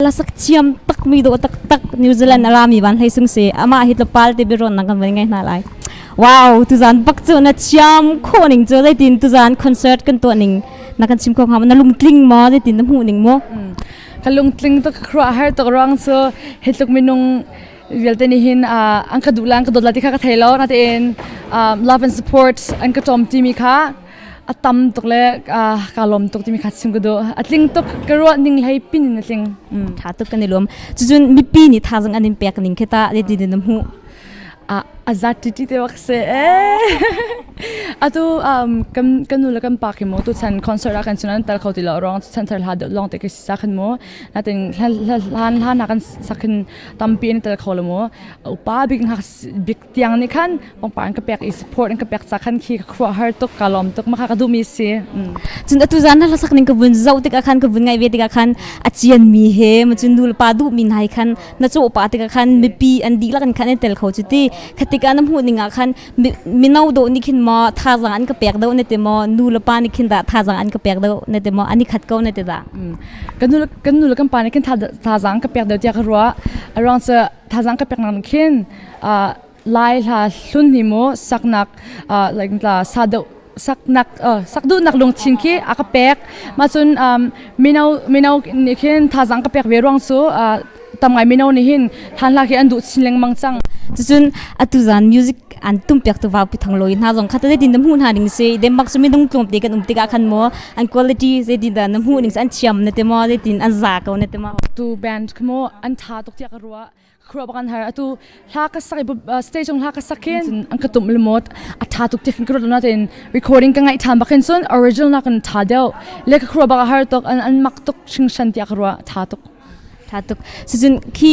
Lasak thiam tak mi dawh taktak New Zealand a rami van hlei sung si amah hi tlawmpal te biaruahnak kan van ngei hna lai. Wow, tuzan bak cu na thiam khawh ning cu zeitin tuzan concert kan tuah ning na kan chim kho hnga na lungtling maw zeitin na hmuh ning mu? Ka lungtling tuk khuaruah har tuk ruang cu hi tluk minung vialte nih hin an ka duh la an ka dawt la ti kha ka thei lo natein love and support an ka cawm timi kha a tam tuk le ka lawm tuk timi kha chim ka duh a tling tuk ka ruah ning hlei pin in a tling. Tha tuk kan i lawm cucun mipi nih thazang an in pek ning khi ta zeitin na hmuh? A zat titi te bak se atu kan kan nu le kan pa khi mo tu chan concert ah kan chun an tal kho ti lo rong chan thar hla deuh long te ke sa khan mo natin hlan hlan na kan sakhin tampi an tel kho lo mo upa bik bik tiang nih khan pangpar an ka pek i support an ka pek ca khan khi ka khuah har tuk ka lawm tuk ma kha ka duhmi si. Cun atu zan na hlasak ning ka vun zoh tikah khan ka vun ngaih ve tikah khan a cian mi he ma cun nu le pa duh mi hna khan na cawh pa tikah khan mipi an dihlak in khan an tel kho cu ti khatik ah na hmuh ning ah khan mino dawh nih khin maw thazang an ka pek deuh na ti maw nu le pa nih khin dah thazang an ka pek deuh na ti maw an i khat ko na ti dah? Kan nu le kan pa nih khin thazang ka pek deuh tiah ka ruah a ruang cu thazang ka pek nak khin Lai hla hlun hi mu saknak like la sa deuh saknak sak duhnak lungthin khi a ka pek ma cun mino mino nih khin thazang ka pek ve ruang cu tam ngai mino nih hin hlan hla khi an duh chin lengmang cang. Cucun atu zan music an tum piak tu vau pi thang loi hna zong kha te tin na hmuh hna ning si Denmark cu minung tlawm te kan um tikah khan maw an quality zeitin dah na hmuh ning an thiam na te maw zeitin an za ko na te maw? Tu band khi mu an tha tuk tiah ka ruah khua bak an har atu hla ka sak stage hla ka sak hin an ka tum lemot a tha tuk ti kan na ten recording ka ngai than bakin sun original na kan tha deuh le ka khua bak har tuk an an mak tuk ching shan tia ka ruwa tha tuk. Tha tuk sujun khi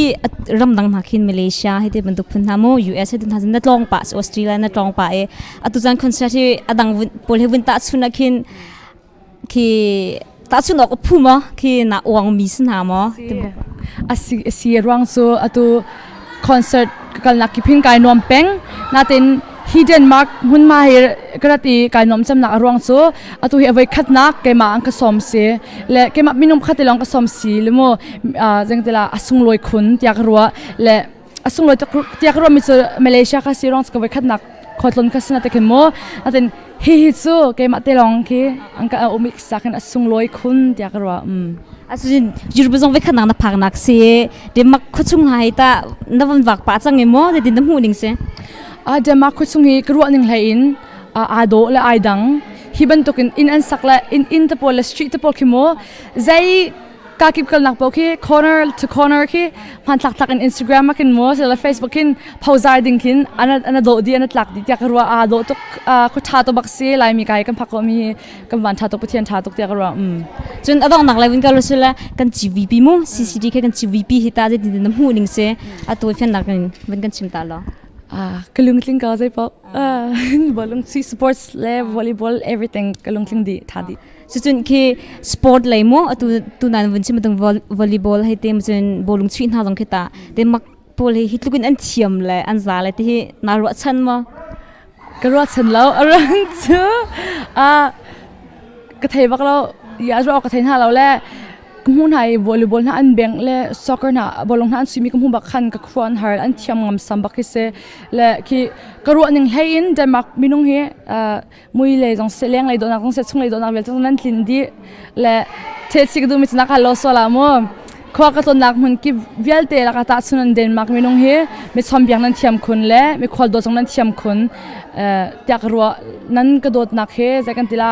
ramdang hna khin Malaysia hete bantuk phun hna mo US hete hna na tlong pa Australia na tlong pa e atu chan concert hi adang pawl he vun ta chun khin khi tahchun awk a phu maw khi na uang mi si hna maw? A si ruang cu atu concert ka kalnak ki phin kai nuam peng natin hi Denmark hmunhma hi ka rat i kai nuam cemnak a ruang cu atu hi avoi khatnak keimah an ka sawm si le keimah minung pakhat te lawng ka sawm si le mu zengtila a sunglawi khun tiah ka ruah le a sunglawi tiah ka ruah mi cu Malaysia ka si ruang cu ka voi khatnak khuatlon ka si na te khin mu natin hi hi cu keimah te lawng khi an ka umik sa khin a sunglawi khun tiah ka ruah. Asuin Europe zong voi khatnak na phak nak si Denmark khuachung hai ta na von vak pa cang mo zeitin na hmuh ning si? A Denmark khuachung hi ka ruah ning hlei in aa dawh le ai dang hi bantukin inn an sak le inn inn te pawl le street te pawl khi mu zei kakip kalnak paoh khi corner to corner khi hmanthlak tlak in Instagram ah khin maw sila Facebook khin phozar ding khin ana ana dawh di ana tlak di tiah ka ruah aa dawh tuk khu tha tuk bak si Laimi kai kan phak ko mi kan van tha tuk Pathian tha tuk tiah ka ruah. Cun adong nak lai vun ka sila kan GVP mu CCD khe kan GVP hi ta zeitin na hmuh ning si atu fian nak in vun kan chim ta lo. Ka lungtling ko zei paoh bolung si sports le volleyball everything ka lungtling di tha di. Cucun khi sport lei mu atu tunan vun chim tung volleyball hei te cun bawlung chuih hna zong khi ta te mak pawl hi hi tlukin an thiam le an za le ti hi na ruah chan maw? Ka ruah chan lo a rang cu a ka thei bak lo ya ruah ka thei hna lo le ka hmuh hna i volleyball hna an bengh le soccer hna bawlung hna an suimi ka hmuh bak khan ka khua an har an thiam ngam sam bak khi si le khi ka ruah ning hlei in Denmark minung hi mui lei zong seh leng lei dawhnak zong seh chung lei dawhnak vialte zong nan tlin dih le thil si ka duhmi cu nak lo sual ah mu khua ka tlawnnak hmun kip vialte laka tahchun an Denmark minung hi mi chawmbiak nan thiam khun le mi khual dawt zong nan thiam khun tiah ka ruah nan ka dawtnak hi zei kan ti la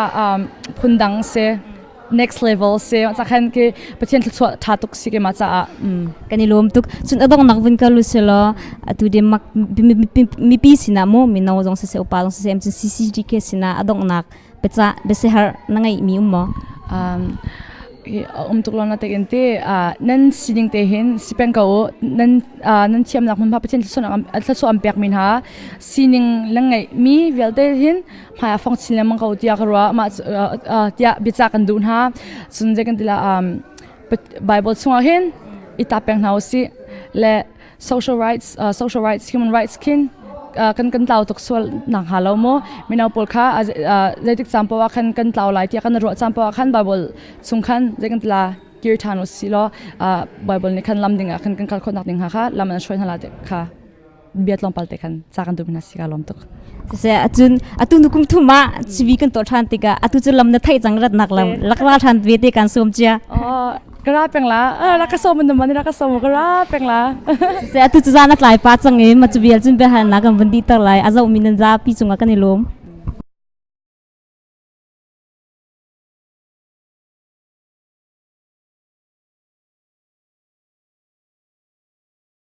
phundang si next level si ca khan ki Pathian thluachuah tha tuk si ke ma caah. Kan i lawm tuk cun adong nak vun ka lu selaw atu de mak mipi sinah mu mino zong siseh upa zong siseh cun CCTK sinah adong nak beca besehar na ngeih mi um maw? Um tuk lo na tek in te nan sining te hin si peng ko u nan nan thiamnak hmunhma Pathian thluachuah an pek mi hna sining le ngeih mi vialte hin hmai ah fong chin lengmang ko tiah ka ruah mah tiah biacah kan duh hna cun zei kan ti la Bible chungah hin i ta peng hna usih le social rights social rights human rights khin kan kan tlau tuk sual nak hnga lo mu mino pawl kha zeitik caan paoh ah khan kan tlau lai tiah kan ruah caan paoh ah khan Bible chung khan zei kan ti la. kir ṭhan u sih law Bible nih khan lam ding ah khan kan kal khawhnak ding hnga kha lam an hruai hna la te kha bia tlawmpal te khan ca kan duh hna si ka lawm tuk. Siseh acun atu nu kum thum ah chivi kan tuah ṭhan tikah atu cu lam na theih cang ratnak lam lakra ṭhan ve te kan sawm cia. Oh, ka ra peng la. Ra ka sawm na man ra ka sawm ka ra peng la. Siseh atu cu zan a tlai pa cang i ma cu vial cun biahalnak kan vun dih ter lai. A zoh mi nan zapi cungah kan i lawm.